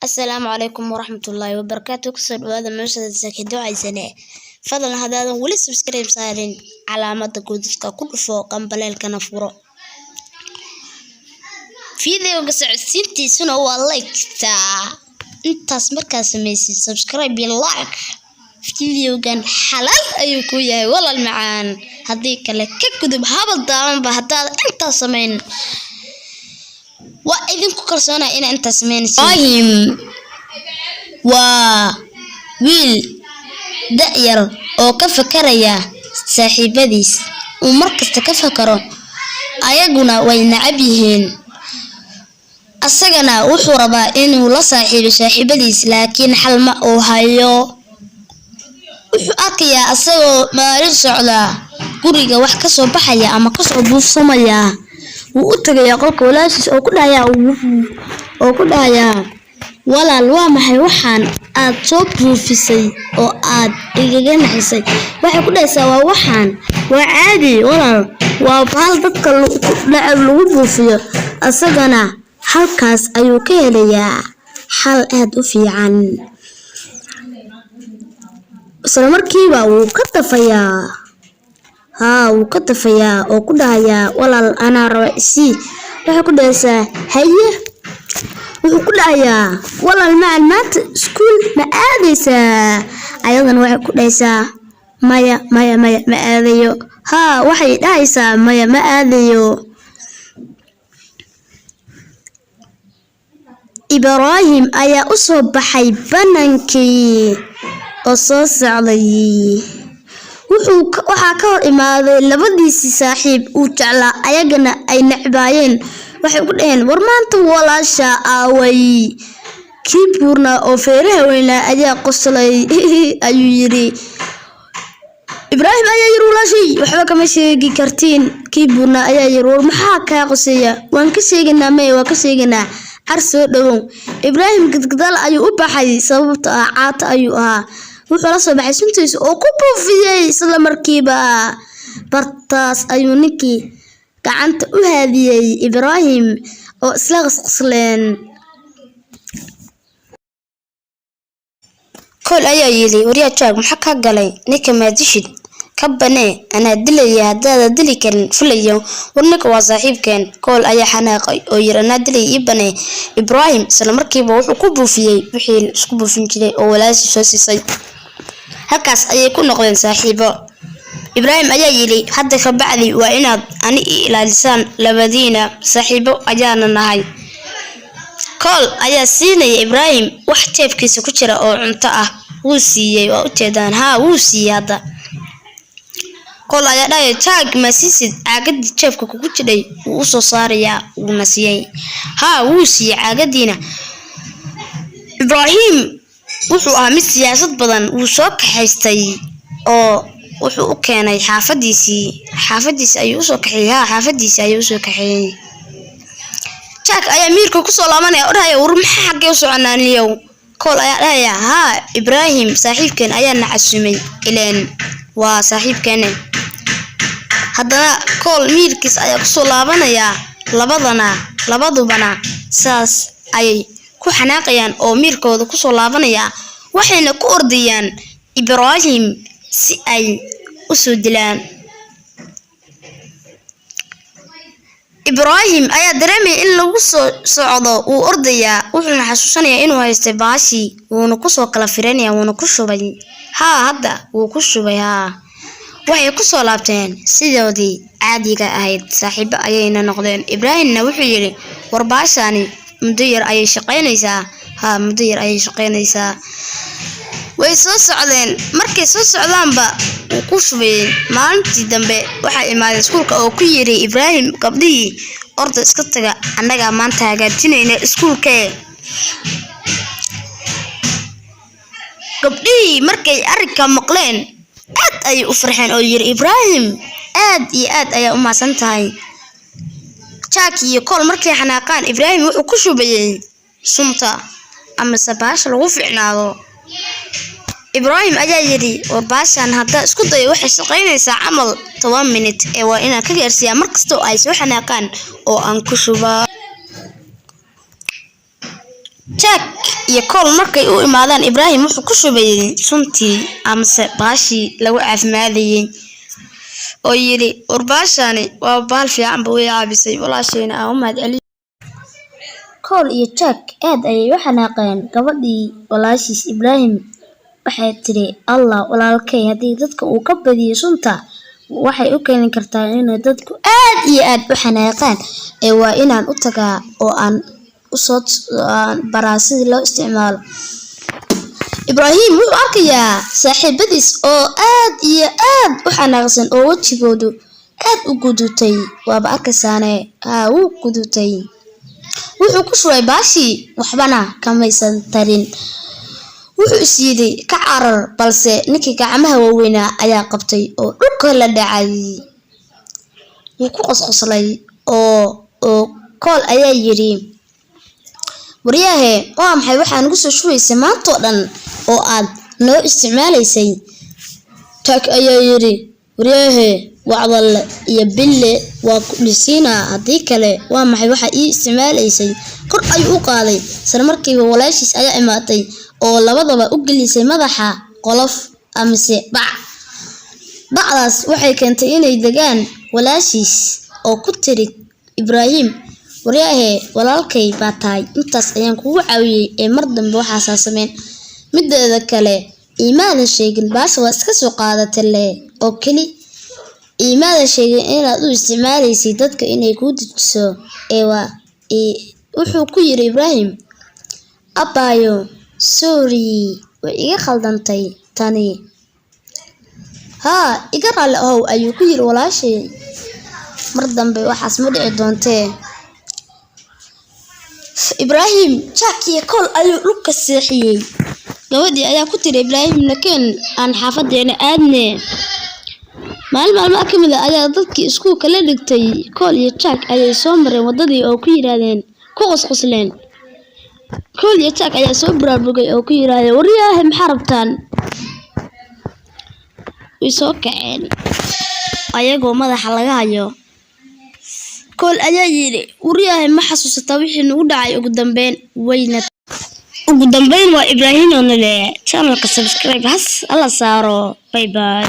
Asalaamu calaykum waraxmatullaahi wabarakaatu. Kusoo dhawaada meesha saki ducaysane. Fadlan haddaadan weli subscribe saarin, calaamada guduudka ku dhufo, gambaleelkana furo. Videoga socodsiintiisuna waa like-ta. Intaas markaa samaysid, subscribe iyo like, videogan xalaal ayuu ku yahay, walaal macaan. Haddii kale ka gudub, habal daawanba haddaad intaas samayn. Waa idinku kalsoonaa inaa intaas samaynaysid. Ibrahim waa wiil da'yar oo ka fakaraya saaxiibadiis uu markasta ka fakaro, ayaguna way nacab yihiin. Asagana wuxuu rabaa inuu la saaxiibo saaxiibadiis, laakiin xal ma uu hayo. Wuxuu arkayaa asagoo maalin socda guriga wax kasoo baxaya ama kasoo buufsamaya. Wuu u tagayaa qolka walaashiis oo ku dhahayaa, "Walaal, waa maxay waxaan aad soo buufisay oo aad igaga naxisay?" Waxay ku dhahaysaa, "Waa waxaan, waa caadi walaal, waa bahal dadka nacab lagu buufiyo." Asagana halkaas ayuu ka helayaa xal aad u fiican. Isla markiiba wuu ka dafayaa. Haa, wuu ka dafayaa oo ku dhahayaa, "Walaal, anaa raba, isii." Waxay ku dhahaysaa, "Haye." Wuxuu ku dhahayaa, "Walaal macaan, maanta iskuul ma aadaysaa?" Ayadana waxay ku dhahaysaa, "Maya, maya, maya, ma aadayo." Haa, waxay dhahaysaa, "Maya, ma aadayo." Ibraahim ayaa u soo baxay banaankii oo soo socday. Waxaa ka hor imaaday labadiisii saaxiib uu jeclaa, ayagana ay necbaayeen. Waxay ku dhaheen, "War, maanta walaasha aaway?" Kii buurnaa oo feeraha weynaa ayaa qoslay, ayuu yidhi. Ibraahim ayaa yiri, "Walaashay waxba kama sheegi kartiin." Kii buurnaa ayaa yiri, "War, maxaa kaa qoseeya? Waan ka sheegaynaa." "Maya, waan ka sheegaynaa, car soo dhawow." Ibraahim gadgadaal ayuu u baxay, sababta ah caato ayuu ahaa. Wuxuu la soo baxay suntiisa oo ku buufiyey isla markiiba. Bartaas ayuu ninkii gacanta u haadiyey Ibraahim oo isla qasqasleen. Kool ayaa yidhi, "Waryaa Jack, maxaa kaa galay? Ninka maadishid ka banee, anaa dilaya haddaada dili karin, fulayo. War, ninka waa saaxiibkeen." Kool ayaa xanaaqay oo yiri, "Anaa dilaya, ii banee." Ibraahim isla markiiba wuxuu ku buufiyey wixii la isku buufin jiray oo walaashii soo siisay. Halkaas ayay ku noqdeen saaxiibo. Ibraahim ayaa yidhi, "Hadda ka bacdi waa inaad ani i ilaalisaan labadiina, saaxiibo ayaana nahay." Kool ayaa siinaya Ibraahim wax jeebkiisa ku jira oo cunto ah. Wuu siiyey, waa ujeedaan. Haa, wuu siiyey. Hadda Kool ayaa dhahaya, "Jack, ma siisid caagadii jeebka kugu jidhay?" Wuu usoo saarayaa, wuuna siiyey. Haa, wuu siiyey caagadiina. Ibraahim wuxuu ahaa mid siyaasad badan. Wuu soo kaxaystay oo wuxuu u keenay xaafadiisii. Xaafadiisi ayuu usoo kaxeeyey. Haa, xaafadiisii ayuu usoo kaxeeyey. Jack ayaa miirka kusoo laabanaya oo dhahaya, "War, maxaa, xaggee u soconaaniyow?" Kool ayaa dhahaya, "Haa, Ibraahim saaxiibkeen ayaa na casumay, ileen waa saaxiibkeene." Haddana Kool miirkiis ayaa kusoo laabanaya. Labadana, labadubana saas ayay ku xanaaqayaan oo miirkooda kusoo laabanaya, waxayna ku ordayaan Ibraahim si ay usoo dilaan. Ibraahim ayaa dareemaya in lagu soo socdo. Wuu ordayaa, wuxuuna xasuusanayaa inuu haystay baashii, wuuna kusoo kala firanaya, wuuna ku shubay. Haa, hadda wuu ku shubay. Haa, waxay kusoo laabteen sidoodii caadiga ahayd, saaxiibo ayayna noqdeen. Ibraahimna wuxuu yidhi, "War, baashaani muddo yar ayay shaqaynaysaa." Haa, muddo yar ayay shaqaynaysaa. Way soo socdeen. Markay soo socdaanba wuu ku shubay. Maalintii dambe waxaa imaaday iskuulka oo ku yiri Ibraahim gabdhihii, "Orda, iska taga, annagaa maanta hagaajinayna iskuulkee." Gabdhihii markay arrinka maqleen aad ayay u farxeen oo yiri, "Ibraahim, aad iyo aad ayaa u mahadsan tahay." Jack iyo Kool markay xanaaqaan, Ibraahim wuxuu ku shubayay sunta amase baasha lagu ficnaado. Ibraahim ayaa yidhi, "War, baashan haddaa isku dayo waxay shaqaynaysaa camal 10 minute ee waa inaan ka gaarsiiyaa mar kasta oo ay soo xanaaqaan oo aan ku shubaa." Jack iyo Cole markay u imaadaan Ibraahim, wuxuu ku shubayay suntii amase baashii lagu caafimaadayay oo yidhi, "War, baashani waa baal fiican ba, way caabisay walaashayna, aan u mahad celiyo." Cole iyo Jack aad ayay u xanaaqeen. Gabadhii walaashiis Ibraahim waxay tiri, "Allah, walaalkay haddii dadka uu ka badiyo sunta, waxay u keeni kartaa inay dadku aad iyo aad u xanaaqaan, ee waa inaan u tagaa oo aan usoo aan baraa sidii loo isticmaalo." Ibraahim wuxuu arkayaa saaxiibadiis oo aad iyo aad u xanaaqsan oo wejigoodu aad u gudutay. Waaba arkaysaane, haa, wuu gudutay. Wuxuu ku shubay baashii, waxbana kamaysan tarin. Wuxuu is yidhi, "Ka carar," balse ninkii gacmaha waaweynaa ayaa qabtay oo dhulka la dhacay. Wuu ku qosqoslay oo Cole ayaa yidhi, "Waryaahe, waa maxay waxaa nagu soo shubaysay maantoo dhan oo aad noo isticmaalaysay?" Jack ayaa yidhi, "Waryaahe, wacdalle iyo bille waa ku dhisiinaa, haddii kale waa maxay waxaa ii isticmaalaysay?" Kor ayuu u qaaday. Isla markiiba walaashiis ayaa imaatay oo labadaba u gelisay madaxa qolof amise bac. Bacdaas waxay keentay inay degaan walaashiis oo ku tiri Ibraahim, "Waryaahe, walaalkay baa tahay, intaas ayaan kugu caawiyey, ee mar dambe waxaasaa sameyn. Mideeda kale, iimaadan sheegin baasha, waa iska soo qaadatay le oo keli. Iimaadan sheegin inaad u isticmaalaysay dadka inay kuu dejiso." Ee waa wuxuu ku yiri Ibraahim, "Abaayo, sorry, way iga khaldantay tani. Haa, iga raalli ahow," ayuu ku yiri walaashay. "Mar dambe waxaas ma dhici doontee." Ibraahim Jack iyo Cole ayuu dhulka seexiyey. Gabadhii ayaa ku tiri Ibraahim, "Nakeen aan xaafadeena aadne." Maalin maalmaha ka mid ah ayaa dadkii iskuulka la dhigtay Cole iyo Jack ayay soo mareen wadadii oo ku yiraahdeen, ku qosqosleen. Cole iyo Jack ayaa soo baraarugay oo ku yiraahdeen, "Waryaahe, maxaa rabtaan?" Way soo kaceen ayagoo madaxa laga hayo. Cole ayaa yidhi, "Waryaahe, ma xasuusataa wixii nagu dhacay?" Ugu dambeyn wayna ugu dambeyn waa Ibraahim oo nale channelka subscribe has alla saaro. Bye bye.